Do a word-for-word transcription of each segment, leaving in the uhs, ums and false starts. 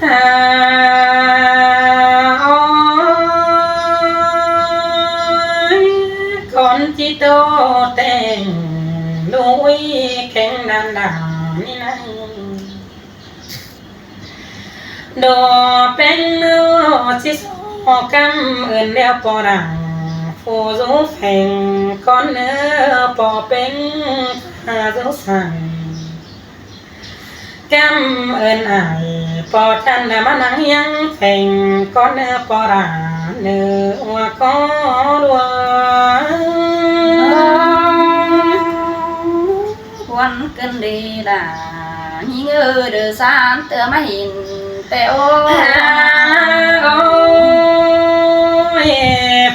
Ôi, con chỉ tô teng đuối keng đàn đà ni năng. Đồ peng nơ chỉ so căm ơn đeo po đảng, phù du phèng con nơ po peng pha du sàng. Căm ơn ải po thân đã mà năng hiang phèng con nơ po đảng nơ ua có đua. Quan cơn đi đà, nhí ngơ đơ san tơ mà hin tê ô. Ôi,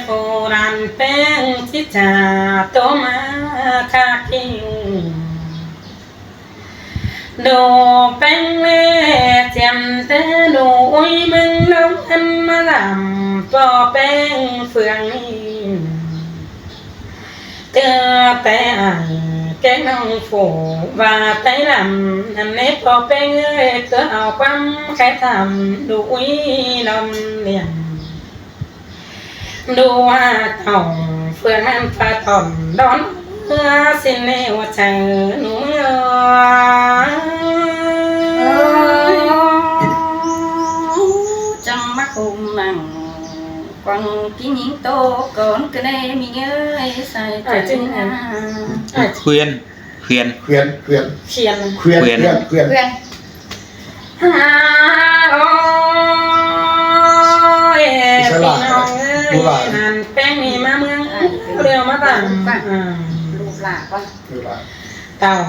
phù đàn peng chỉ trà tô mà khá kinh. Đồ peng lê chiếm tê đồ ôi mưng lông ăn mà làm po peng phường ni. Tưa té ải keng nông phủ và té lắm, năn nếp po peng ơi cứ ao quăm khai thăm đủ uy lòng liền. Đủ hoa tổng phường ăn pha tổng đón mưa xin lê hoa chàng nụ mưa. Chăm mắc hùng nặng. Quăng kính nhính tô con cứ nê mi ngơi sai. Ải, chân à. Ải. Khuyên, khuyên. Khuyên, khuyên. Khuyên. Khuyên, khuyên, khuyên. Khuyên. Ôi, Isa lah, phi nong ơi, bu lah. Năn peng ni mà mưng, ải, leo mà tăm. Lụp lạ con. Lụp lạ. Tau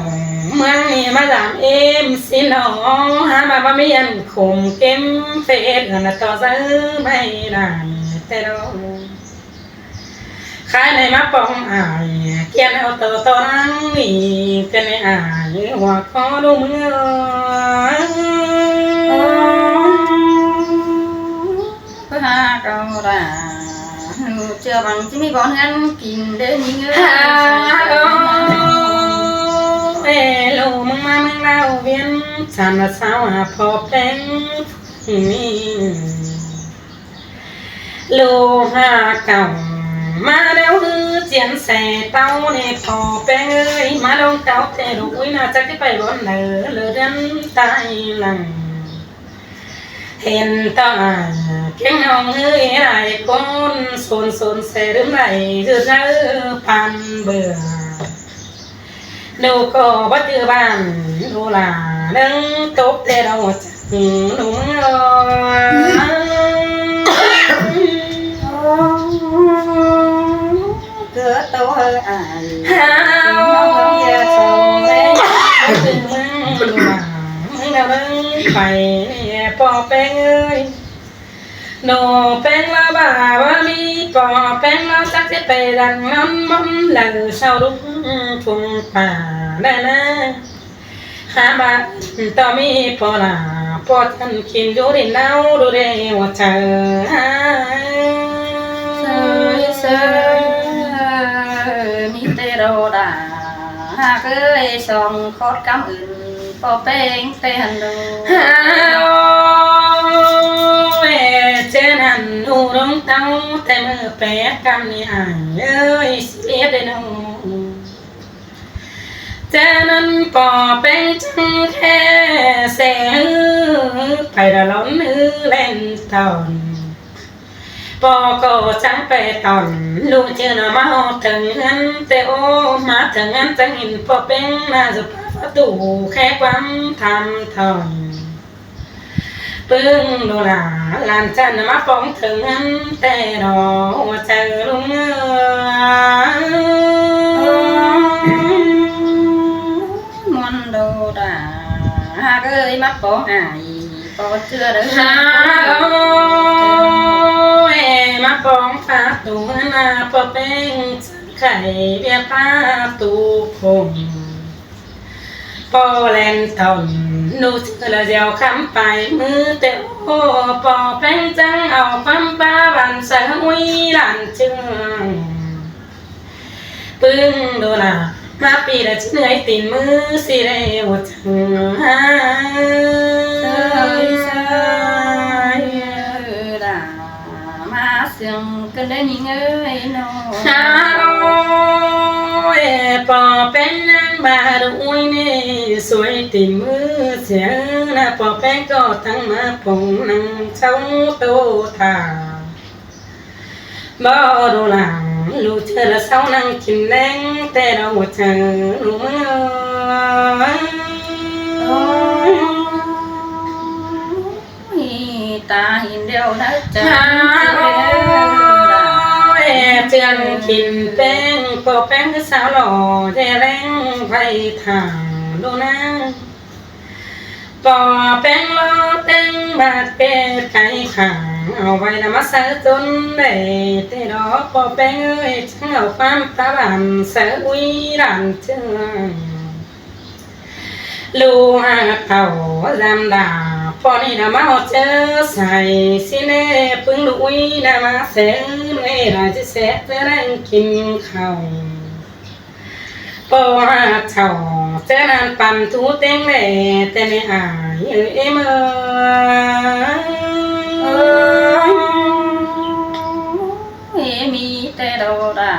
mưng ni mà tăm em xin nó, hả mà mà mi ăn khủng kem phết, ăn là to dơ mày đàn tê đâu. Khai này mà pong ải, kiên ao tô tô năng ni, kiên này ải, hoa có đu mưa. Có ha cầu đà, chưa bằng chứ mi con ngăn kín để mi ngơi. Ha, ô, ê, lô mưng mà mưng lao viên, chăn là sao hả po peng, mi. Lô ha cỏng, mà đéo hư chiến xe tàu nê po peng ơi, mà đông tàu tê đủ ui nà chắc cái phải bọn lỡ, lỡ đơn tai lặng. Hên tao à, kiếng nông ơi, ai con sôn sôn xe đứng lại, dư dư pan bờ. Nụ cô bắt tư bàn, nụ là nâng tốt tê đâu chẳng nụ mưa. Cứ tô hơi ải, hao. Nụ mưa sông lê. Bắt tư bàn, nụ là nâng phải nè, po peng ơi. Nô peng la ba ba mi po peng la chắc sẽ pe đằng năm mắm lờ sau đúng phung pa đa na. Hả ba to mi po la po thân kim du đi nau du đi wa chơ ha. Sơ sơ mi tê đô đà ha kơ song khót cắm ưn. Pô peng tê hăn đô. Hao, ê, chê năn nụ rông tâu, tê mơ pé căm ni ải, ơi, si biết đê nô. Chê năn pô peng chăng khe, sê hư, phải đà lón hư lên tòn. Pô cô chăng pê tòn, lu chư nà mau tơng ngăn tê ô, má tơng ngăn chăng in pô peng nà dù pá phá tủ khe quăm tham thòn. Pưng đô la, lan chân nà má pông tơng ngăn tê đô, chư lung ngơ. Muôn đô đà, hạc ơi, má pông ai. Pô chư đơ. Hao, ê, má pông phá tủ nà pô peng chăng khai bia phá tủ khủng. Pô len tòn nụ chư là dèo khăm pài mư tê ô, pô peng chăng ao khăm pá bàn sa ui lan chưng. Pưng đô la, má pi đa chư nưới tin mư si rê ua chăng ha. Sơ, sơ. Sương kơ đế nhính ơi nó. Ôi, ꞌpo ꞌpéng ꞌnáng ꞌva ꞌlụk ꞌúi ꞌnị, suối tỉnh ꞌmứ sia ꞌna ꞌpo ꞌpéng ꞌcọ ꞌtáng ꞌmá pông ꞌnăng sau tô thả. Báu đu lăng ꞌlụk ꞌchớ ꞌla sau ꞌnăng kin ꞌleng ꞌtẹ đaư ꞌchớ ꞌlụk ꞌmứ ơi. Ôi, ta hin điêu đaư ꞌchớ. Ôi, ꞌchương kin ꞌpéng, ꞌpo ꞌpéng ꞌcọ sau lo ꞌdệt ꞌleng vảy thả ꞌlụk ꞌnáng. ꞌPo ꞌpéng lo ꞌtếng bát pet cai khảng au vảy ꞌla ꞌmá sáư ꞌtốn đảy ꞌtẹ lo. ꞌPo ꞌpéng ơi, chắng au ꞌquám ta bản sáư ꞌúi đản ꞌchương. ꞌLụk ꞌhặc tảu dăm đả, ꞌpo ꞌnị ꞌla ꞌmá ꞌhọt ꞌchớ sai ꞌsịn ꞌnê ꞌpứng ꞌlụk ꞌúi ꞌla ꞌmá sáư ꞌnê ꞌla ꞌchí sét ꞌchớ đang kin khảu. ꞌPo ꞌhặc tảu ꞌchớ ꞌnặn păn thu ꞌtếng đảy ꞌtẹ ꞌnị ải ơi ꞌếm ơi. Ôi, ꞌmí ꞌtẹ đaư đa.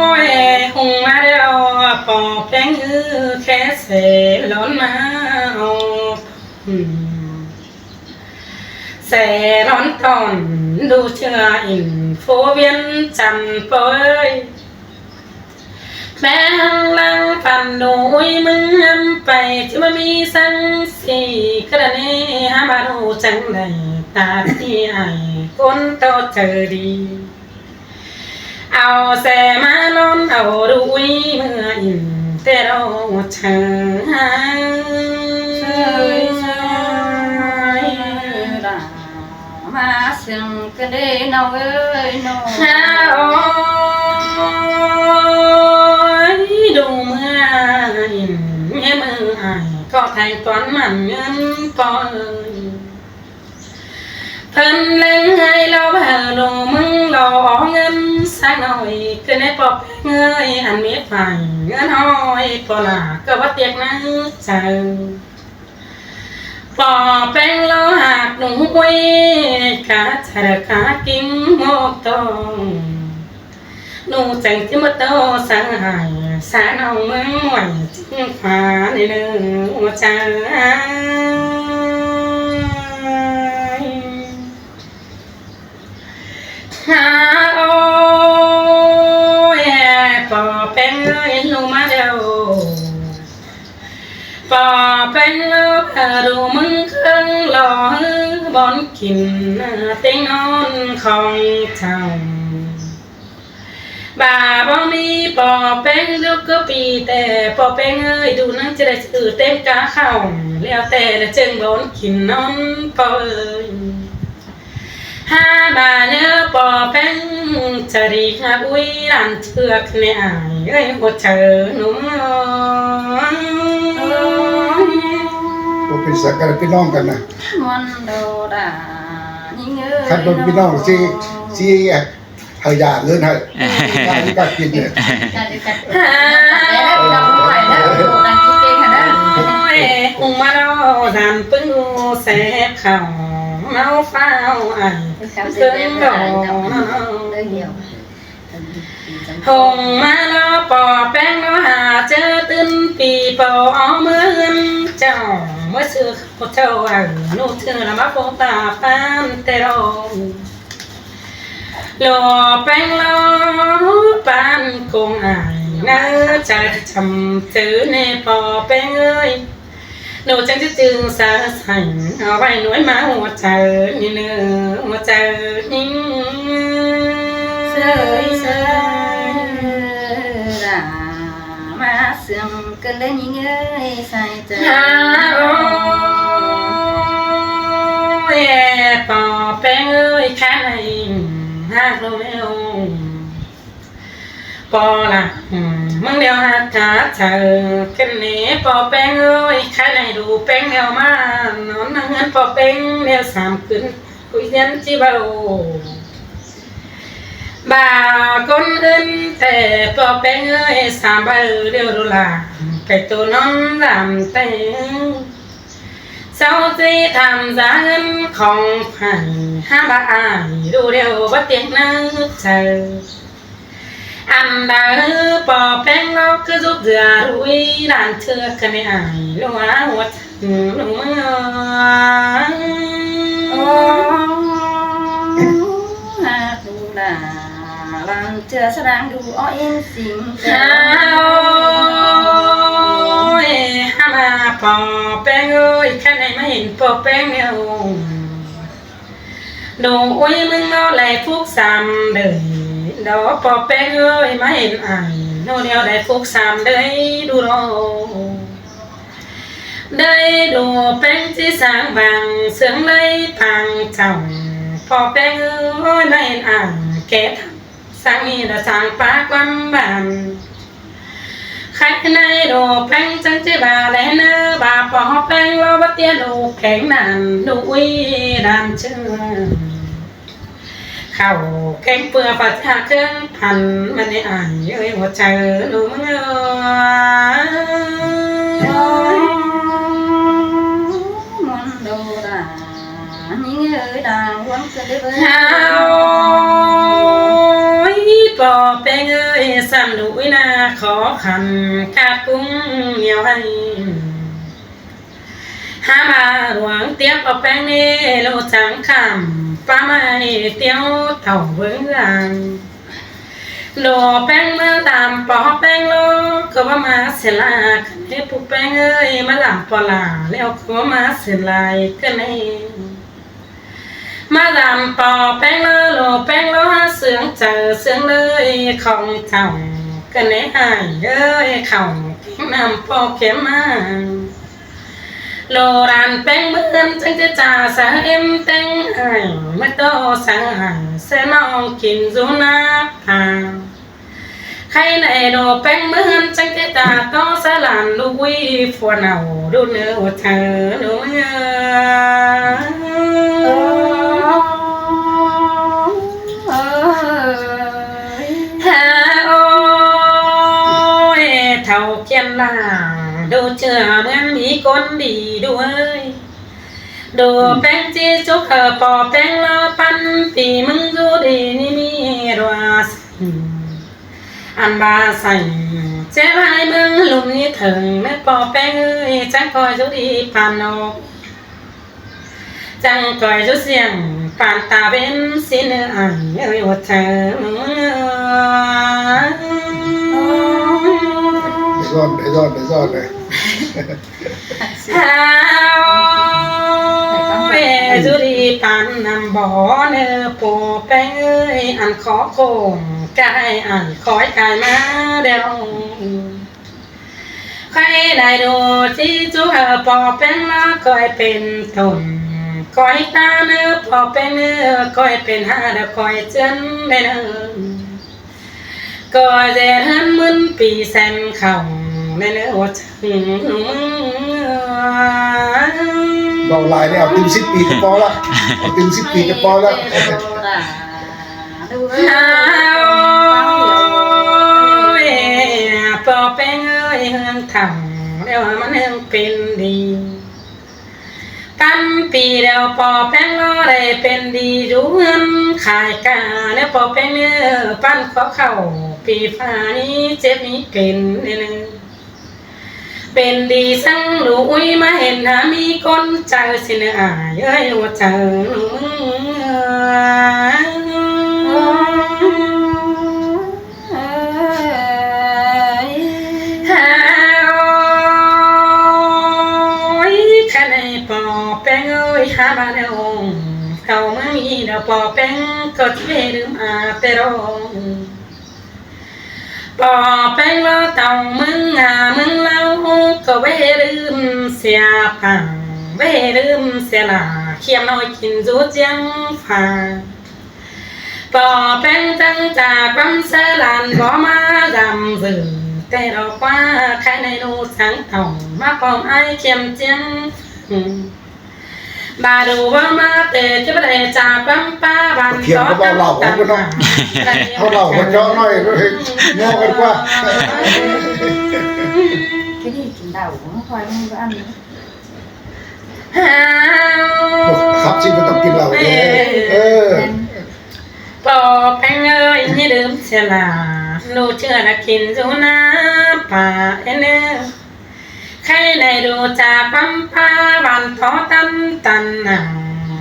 Ôi, ꞌhung ꞌmá điêu ꞌpo ꞌpéng ư khé sẻ lón ꞌmá au. Sẻ lón tỏn ꞌlụk ꞌchưa ỉn phô viến chăn ꞌpo ơi. ꞌPéng lăng păn ꞌlụk ꞌúi ꞌmứng ngắm pay ꞌchí ꞌmá ꞌmí săng sì ꞌcọ đa ꞌnị hák ꞌva ꞌlụk chắng đảy ta ꞌti ải ꞌcốn ꞌto chaư đi. Au sẻ ꞌmá lón au ꞌlụk ꞌúi ꞌmưa ỉn ꞌtẹ lo ꞌchớ. Sai, sai, đa ꞌmá sương kơ đế nó ơi nó. Ôi, ꞌlụk ꞌmưa ỉn ꞌmía ꞌmưa ải ꞌcọ thanh toán mẳn ꞌngớn ꞌpo ơi. Phớn ꞌlẹng ꞌhại lo ꞌva ꞌlụk ꞌmứng lo ó ꞌngớn sa ꞌnọi ꞌcọ ꞌnị ꞌpo ꞌpéng ơi, ăn ꞌmí phải ꞌngớn ꞌhọi ꞌpo ꞌla ꞌcọ ꞌva ꞌtiệc ꞌnáng chaư. ꞌPo ꞌpéng lo ꞌhặc ꞌnụ ꞌhuối cá chaư cá king ꞌmộc tông. ꞌNụ chắng ꞌchí ꞌmá tô sa ải sa ꞌnọng ꞌmướng muổi ꞌchưng khóa ꞌnị ꞌnớ ꞌchớ. Ôi, ꞌpo ꞌpéng ơi, ꞌlụk ꞌmá điêu. ꞌPo ꞌpéng ơi, ꞌlụk ꞌmứng ꞌkhớng lo ꞌhứ bón kin ꞌtếng ꞌnón khong chảu. ꞌVa báu ꞌmí ꞌpo ꞌpéng ꞌlụk ꞌcọ pi ꞌtẹ ꞌpo ꞌpéng ơi, ꞌlụk ꞌnăng ꞌchí đảy ꞌchư ꞌtếng cá khảu ꞌlẹo ꞌtẹ ꞌlẹo ꞌchương bón kin ꞌnón ꞌpo ơi. Hák ꞌva ꞌnhớ ꞌpo ꞌpéng chaư đi ꞌhặc ꞌúi đản ꞌchưa ꞌnị ải ơi ꞌhua chaư ꞌnung. Ôi, pên săng ꞌcọ ꞌpi ꞌnọng ꞌcọ ꞌna. Muôn đồ đa ꞌnhính ơi. Khắt ꞌpi ꞌnọng ꞌchí, ꞌchí ꞌhại dả ꞌngớn ꞌhại. Dả đi cắt kin ꞌnị. Ôi, ꞌhung ꞌmá lo dản ꞌpứng ꞌlụk sép khảu ꞌmáu ꞌphao ải ꞌpứng đỏ. ꞌHung ꞌmá lo ꞌpo ꞌpéng lo ha ꞌchớ ꞌtứn pi ꞌpo ók ꞌmứa ꞌhướn chảu, ꞌmứa ꞌsứ khảu chảu ải ꞌnụ ꞌchư ꞌla ꞌmá phông ta ꞌpán ꞌtẹ lo. ꞌLụk ꞌpéng lo ꞌpán công ải ꞌnớ chaư chăm chư ꞌnị ꞌpo ꞌpéng ơi. ꞌNụ chắng ꞌchí ꞌchương sa sảy au vảy nuối ꞌmá ꞌhua chaư ꞌnị ꞌnớ ꞌhua chaư ꞌnhính. Sơi sơi đa ꞌmá sương ꞌcọ ꞌlế ꞌnhính ơi sai chaư. Ôi, ꞌpo ꞌpéng ơi, khá đảy ꞌhặc ꞌlụk ꞌlẹo. ꞌPo ꞌla, ꞌmướng ꞌlẹo ꞌhặc cá chaư ꞌcọ ꞌnị ꞌpo ꞌpéng ơi, khá đảy ꞌlụk ꞌpéng ꞌlẹo ꞌmá ꞌnón ꞌnăng ꞌngớn ꞌpo ꞌpéng ꞌlẹo sam cứn cúi ꞌdiến ꞌchí báu. ꞌVa ꞌcốn ứn ꞌtẹ ꞌpo ꞌpéng ơi, sam báu ꞌlẹo ꞌlụk ꞌla pay tô ꞌnón ꞌlam ꞌtẹ. Táo ꞌchí tham dáng khong phải hák ꞌva ai ꞌlụk ꞌlẹo báu tiếng ꞌnớ chaư. Ăn đaư ꞌpo ꞌpéng ꞌló ꞌcứ dúp dưa ꞌlụk ꞌí đan ꞌchưa căn ꞌnị ai ꞌlụk ꞌhua ꞌchăng ꞌlụk ꞌmứa. Ơ, ꞌhặc ꞌlụk đa, đan ꞌchưa ꞌsá đang đu ók ꞌín sính. Ôi, hák ꞌva ꞌpo ꞌpéng ơi, căn ꞌnị ꞌmá hên ꞌpo ꞌpéng ꞌlẹo. Đu ꞌuối ꞌmướng ꞌnọ lai phúc sam đới, đo ꞌpo ꞌpéng ơi, ꞌmá hên ai ꞌnọ ꞌlẹo lai phúc sam đới đu đo. Đới đu ꞌpéng ꞌchí sáng vàng sương đới pang chảu. ꞌPo ꞌpéng ơi, ꞌmá hên ai ké thăm sáng ꞌnị đa sáng pá ꞌquám bản. Khay ꞌnị đu ꞌpéng ꞌchắng ꞌchí ꞌva đé ꞌnớ, ꞌva ꞌpo ꞌpéng ꞌló báu ꞌtiến ꞌlụk kéng đan ꞌlụk ꞌuối đan ꞌchưa. Khảu kéng ꞌpưa ꞌva ꞌchí hák ꞌcướng păn ꞌmắn ꞌnị ai ơi ꞌhua chaư ꞌlụk ꞌmứa. Ơ, ꞌmuôn đô đa, ꞌnhính ơi đa, ꞌhuống ꞌcứ đế bới. Ôi, ꞌpo ꞌpéng ơi, sam ꞌlụk ꞌuối ꞌná khó khăn, khát ꞌcúng ꞌnéo ꞌhạy. Hák ꞌva ꞌluống tiếp ꞌpo ꞌpéng ꞌnị ꞌlụk chắng khảm, ꞌpá ꞌmá ꞌtiếu thảu ꞌvướng dàng. Đu ꞌpéng ꞌmứa tam ꞌpo ꞌpéng ꞌló, ꞌcọ ꞌva ꞌmá sên lai căn ꞌnị ꞌpo ꞌpéng ơi, ꞌmá dăm ꞌpo lả ꞌlẹo ꞌcọ ꞌva ꞌmá sên lai căn ꞌnị. ꞌMá dăm ꞌpo ꞌpéng ꞌló, ꞌlụk ꞌpéng ꞌló hák sương chaư sương đới khong chảu căn ꞌnị ai ơi, khảu kéng năm ꞌpo kém ꞌmá. ꞌLụk đan ꞌpéng ꞌmứa ꞌchắng ꞌchí cha sa ꞌếm ꞌtếng ai, ꞌmá ꞌto sa ai, ꞌsớ ꞌnọng kin dú ꞌnạp pha. Khay ꞌnị đu ꞌpéng ꞌmứa ꞌchắng ꞌchí cha ꞌto sa lan ꞌlụk ꞌuối phua nảu đu ꞌnớ ꞌhua chaư ꞌlụk ꞌmứa. Ơ, ơ, ơ, ôi, thảu kiên lả, đu ꞌchưa ꞌmướng ꞌmí ꞌcốn đi đu ơi. Đu ꞌpéng ꞌchí chúc hảư ꞌpo ꞌpéng ꞌló păn pi ꞌmướng dú đi ꞌnị ꞌmí ꞌlua sảy. Ăn ꞌva sảy, ché lai ꞌmướng ꞌlum ꞌnị thớng ꞌnớ ꞌpo ꞌpéng ơi, chắng ꞌcoi dú đi păn ꞌnọ. Chắng ꞌcoi dú siêng păn ta ꞌvến ꞌsịn ꞌnớ ai ơi ꞌhua chaư. Đảy ꞌdọn, đảy ꞌdọn, đảy ꞌdọn đảy. Ôi, dú đi păn năm bó ꞌnớ ꞌpo ꞌpéng ơi, ăn khó khổ cai ăn khói cai ꞌmá đeo. Khay đảy đu ꞌchí chúc hảư ꞌpo ꞌpéng ꞌló ꞌcoi pên tổn, ꞌcoi ta ꞌnớ ꞌpo ꞌpéng ꞌnớ, ꞌcoi pên ha đa ꞌcoi ꞌchướn đảy ꞌnớ. ꞌCọ ꞌdệt ꞌhướn ꞌmứn pi sen khảu ꞌnị ꞌnớ ꞌhua chaư. Báu lai ꞌnị, au ꞌtứm síp pi ꞌchọ ꞌpo ꞌlạ. Au ꞌtứm síp pi ꞌchọ ꞌpo ꞌlạ. Ôi, ꞌpo ꞌpéng ơi, ꞌhướng thảu ꞌlẹo ꞌmắn ꞌhướng pên đi. Tăm pi ꞌlẹo ꞌpo ꞌpéng ꞌló đảy pên đi dú ꞌhướn khai ca ꞌnớ ꞌpo ꞌpéng ꞌnớ, păn khó khảu pi pha ꞌnị chếp ꞌnị pên ꞌnị ꞌnớ. Pên đi săng ꞌlụk ꞌuối ꞌmá hên ha ꞌmí ꞌcốn chaư ꞌsịn ꞌnớ ai ơi ꞌhua chaư. Ôi, khay ꞌnị ꞌpo ꞌpéng ơi, hák ꞌva ꞌnị ꞌhụ, khảu ꞌmướng ꞌnị đa ꞌpo ꞌpéng ꞌcọ ꞌchí ꞌmí ꞌlứm a ꞌtẹ ꞌló. ꞌPo ꞌpéng ꞌló tảu ꞌmướng a ꞌmướng ꞌláo ꞌcọ ꞌmí ꞌlứm sia pang, ꞌmí ꞌlứm sia lả, khiêm ꞌnọi kin dú ꞌchiếng pha. ꞌPo ꞌpéng ꞌchắng cha ꞌquám ꞌsớ lan bók ꞌmá dăm dử, ꞌtẹ ꞌló ꞌquá khay ꞌnị ꞌlụk săng tảu ꞌmá pom ai khiêm ꞌchiếng pha. Ba đu bók ꞌmá ꞌtẹ ꞌchí báu đảy cha ꞌquám ꞌpá ban tó ꞌtắng tẳng. Hảư lảu ꞌcọ ꞌnọi, ꞌngo căn ꞌquá. Cái gì chỉnh đảo cũng khỏi không có ăn nữa. Khắp ꞌchí ꞌmắn ꞌtạu kin lảu ꞌnớ. Ơ. ꞌPo ꞌPéng ơi, ꞌnhá đưm sia ꞌlạ, ꞌlụk ꞌchưa ꞌnạ kin dú ꞌna ꞌpa ên ꞌnớ. Khay đảy đu chả ꞌquám ꞌpá ꞌván tó ꞌtắn ꞌtắn nẳng,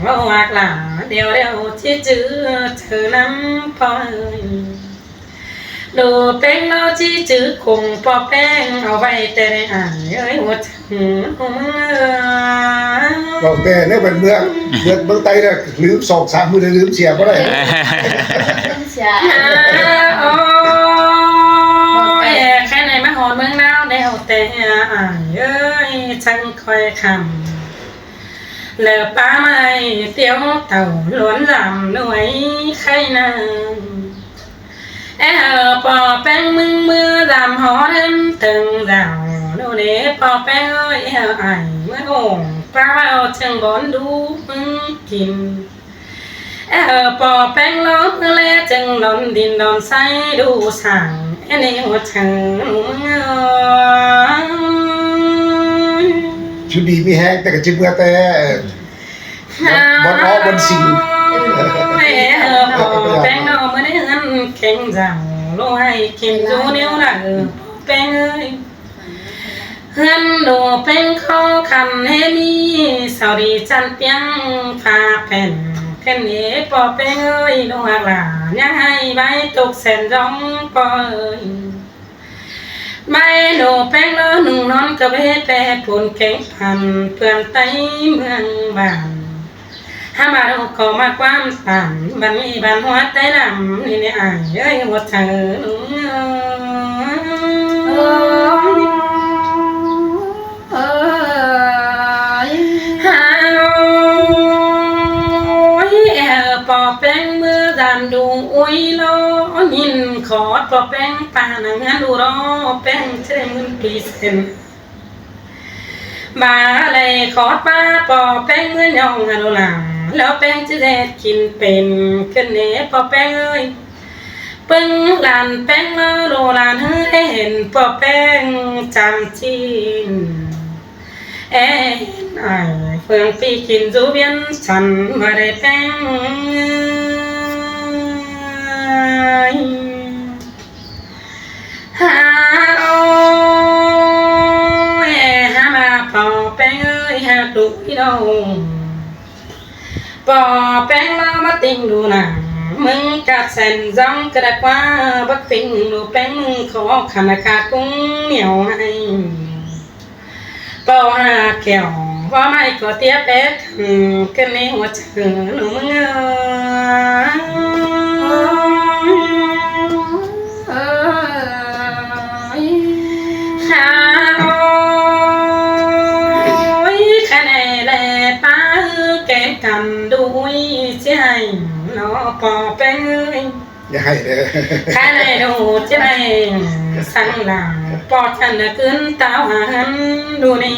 ꞌlụk ꞌhặc ꞌlạ, điêu điêu ꞌchí chứ ꞌchư ꞌnắm ꞌpo ơi. Đu ꞌpéng ꞌlo ꞌchí chứ khủng ꞌpo ꞌPéng au ꞌvạy ꞌtẹ đảy ải ơi ꞌhua chắng ꞌmứng ơi. Bảo ꞌtẹ ꞌnớ bần ꞌmướng, ꞌmướng, ꞌmướng Tây ꞌnớ, lứm song sam ꞌmự đảy lứm sia ꞌpo đảy. Sia. Ôi, khay ꞌnị ꞌmá ꞌhọt ꞌmướng ꞌNáo đéo ꞌtẹ ải ơi, chắng khỏi khăm. Lỏ ꞌpá ꞌmạy tiếu tảu luốn dăm nuối khay nẳng. É hảư ꞌpo ꞌPéng ꞌmứng ꞌmứa dăm hó đêm tơng dảo, ꞌlụk ꞌnị ꞌpo ꞌPéng ơi, é hảư ải ꞌmứa ủng ꞌpá ꞌvạu chưng bón đú ꞌmứng kin. É hảư ꞌpo ꞌPéng ꞌlo ꞌmứa ꞌlé chưng đón đin đón sáy đu sảng, é ꞌnị ꞌhua chắng ꞌmứng ơi. Chứ đi ꞌmí ꞌhéng ꞌtẹ ꞌcọ ꞌchí ꞌmứa ꞌtẹ. Bón, bón ó bón sing. Ôi, ơ, ꞌpo ꞌPéng ꞌlo ꞌmứa đảy ꞌhướn kéng dảo, ꞌlụk ꞌhạy kin dú ꞌnéo đảy, ơ, ꞌpo ꞌPéng ơi. ꞌHướn ꞌlụk ꞌPéng khó khăn ꞌhế ꞌmí, sau đi chăn piéng pha pẻn, ꞌkhớn ꞌnị ꞌpo ꞌPéng ơi, ꞌlụk ꞌhặc ꞌlạ, ꞌnhắng ꞌhạy bái tốc sen dong ꞌpo ơi. Bái ꞌlụk ꞌPéng ꞌlo ꞌnưng ꞌnón ꞌcọ báu pé pôn kéng păn, ꞌpưa ꞌTáy ꞌmướng bản. Hák ꞌmá ꞌlụk ꞌcọ ꞌmá ꞌquám tản, bản ꞌmí bản ꞌhua ꞌTáy lăm ꞌnị ꞌnị ải ơi, ꞌhua chắng ꞌlụk ơi. Ôi, hák ơi, é hảư ꞌpo ꞌPéng ꞌmứa dăm đu ꞌuối ꞌlo, ꞌnhính khót ꞌpo ꞌPéng ꞌpa nẳng ꞌhướn đu ꞌlo, ꞌPéng ꞌchí đảy ꞌmướng pi sen. Bá đảy khót ꞌpá ꞌpo ꞌPéng ꞌmứa ꞌnhọng hảư đu lăng, ꞌlẹo ꞌPéng ꞌchí ꞌdệt kin pên, ꞌkhớn ꞌnị ꞌpo ꞌPéng ơi. ꞌPứng lan ꞌPéng ꞌlo đu lan ꞌhứ é hên ꞌpo ꞌPéng chăm ꞌchịn. É hên ải phường pi kin dú ꞌviến chăn ꞌva đảy ꞌPéng ơi. Hák ơi, hák ꞌmá ꞌpo ꞌPéng ơi, hák đu ꞌnị đu. ꞌPo ꞌPéng ꞌlo ꞌmá ꞌtinh đu nẳng, ꞌmứng ꞌcặt sen dong ꞌcọ đảy ꞌquá, báu ꞌpứng đu ꞌPéng ꞌmứng khó khăn ꞌcọ ꞌcúng ꞌnéo ꞌhại. ꞌPo hák kẻo, ꞌva ꞌmạy ꞌcọ tiế pét, ơ, ꞌkhớn ꞌnị ꞌhua chắng ꞌlụk ꞌmứng ơi. Hák ơi, ꞌkhái ꞌnị ꞌlẹ ꞌpá ꞌhứ kéng căn đu ꞌuối ꞌchí ꞌhạy ꞌnọ ꞌpo ꞌPéng ơi. Dá ꞌhạy đé. ꞌKhái ꞌnị đu ꞌchí ꞌhạy săng lăng ꞌpo chăn ꞌnớ ꞌcứn táo hák ꞌhướn đu ꞌnị.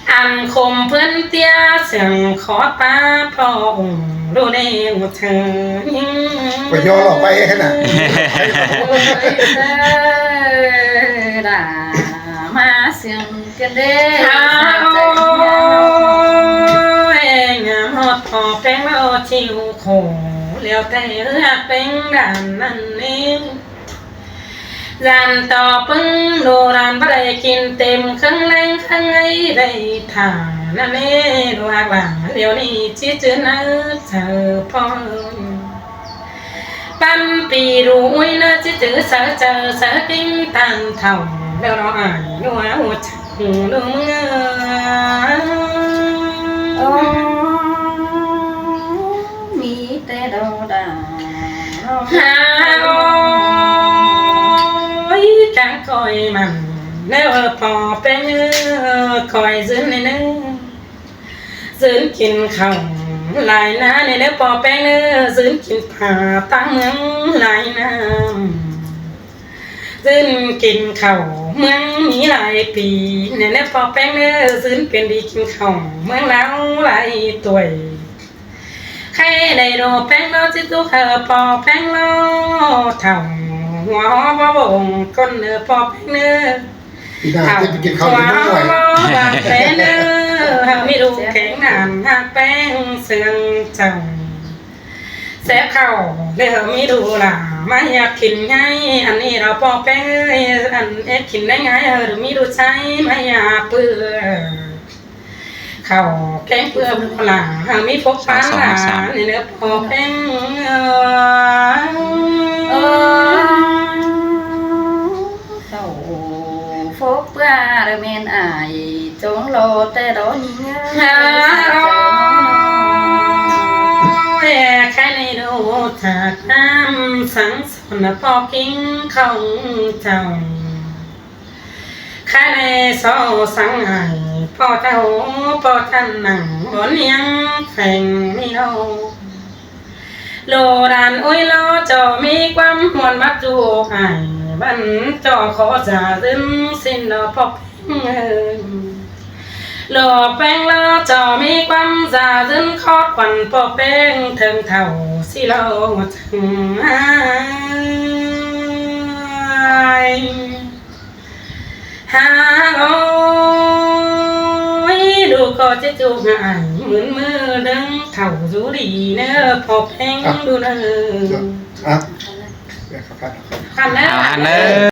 Ăn khôm ꞌpướn tiế siêng khót ꞌpá ꞌpo ủng đu ꞌnị ꞌhua chắng. Ôi, ꞌnhó lỏ ꞌpay ꞌhế nả. Đa ꞌmá siêng kin đé. Hák ơi, ngắm ꞌhọt ꞌpo ꞌPéng ꞌlo chịu khổ, ꞌlẹo ꞌtẹ ꞌhứ ꞌPéng đản ꞌnặn ꞌnị. Dản ꞌto ꞌpứng đu đản báu đảy kin têm ꞌkhớng ꞌlẹng ꞌkhớng ꞌngáy đảy thả ꞌnặn ꞌnị, đu ꞌhặc ꞌlạ, ꞌlẹo ꞌnị ꞌchí ꞌchư nớ chaư ꞌpo ơi. Păm pi đu ꞌuối ꞌnớ ꞌchí ꞌchư saư chaư saư kin ꞌtan thảu, ꞌlẹo ꞌnọ ải ꞌnua ꞌhua chắng ꞌlụk ꞌmứng ơi. Ơ, ꞌmí ꞌtẹ đaư đa. Hák ơi, cáng khỏi mẳn ꞌnớ ꞌpo ꞌPéng ơi, khỏi dưn ꞌnị ꞌnớ. Dưn kin khảu lai ꞌná ꞌnị ꞌnớ ꞌpo ꞌPéng ꞌnớ, dưn kin pha ꞌtáng ꞌmướng lai ꞌnặm. Dưn kin khảu ꞌmướng ꞌmí lai pi ꞌnị ꞌnớ ꞌpo ꞌPéng ꞌnớ, dưn pên đi kin khảu ꞌmướng ꞌláo lai tuổi. ꞌKhạy đảy đu ꞌPéng ꞌlo ꞌchí ꞌchụ hảư ꞌpo ꞌPéng ꞌlo thảu ꞌhua ꞌhó báu bông ꞌcốn ꞌnớ ꞌpo ꞌPéng ꞌnớ. Pi ꞌnạ ꞌtẹ pi kin khảu ꞌnị ꞌmướng ꞌnọi. Thảu ꞌhua ꞌhó bông ꞌpéng ꞌnớ. ăn hák ꞌpéng sương chảu. Sép khảu ꞌlẹo ꞌmí đu lả ꞌmá ꞌdệt khin ngay, ăn ꞌnị lo ꞌpo ꞌpéng ơi, ăn ꞌdệt khin ngay ꞌhứ ꞌmí đu ꞌchái ꞌmá ꞌdệt ꞌpưa. Khảu ꞌkeng ꞌpưa ꞌpo lả, ꞌhứ ꞌmí phốc ꞌpán lả, ꞌnị ꞌnớ ꞌpo ꞌpéng ơi. Khảu phốc ꞌpưa đa ꞌmen ải, chông lo ꞌtẹ đó ꞌnị. Hả ơi, khay ꞌnị đu chảk ꞌnặm sắng sôn ꞌpo ꞌkính khong chảu. Khay ꞌnị so sắng ải, ꞌpo chảu, ꞌpo chắng nẳng bón ꞌniếng pheng ꞌnị lo. Lô đan ối lo ꞌchọ ꞌmí ꞌquám muôn bát ꞌchu ải, băn ꞌchọ khó dả dưn ꞌsịn lo ꞌpo ꞌpéng ơi. Lo ꞌpéng lo ꞌchọ ꞌmí ꞌquám dả dưn khót khuôn ꞌpo ꞌpéng, thơng thảu ꞌsị lo chắng ai. Hả ơi, đu ꞌcọ ꞌchí ꞌchu ngả ải, ꞌmưn ꞌmưa đơng thảu dú đi ꞌnớ ꞌpo ꞌpéng đu ꞌnớ. Hẳn ꞌnớ. Hẳn ꞌnớ.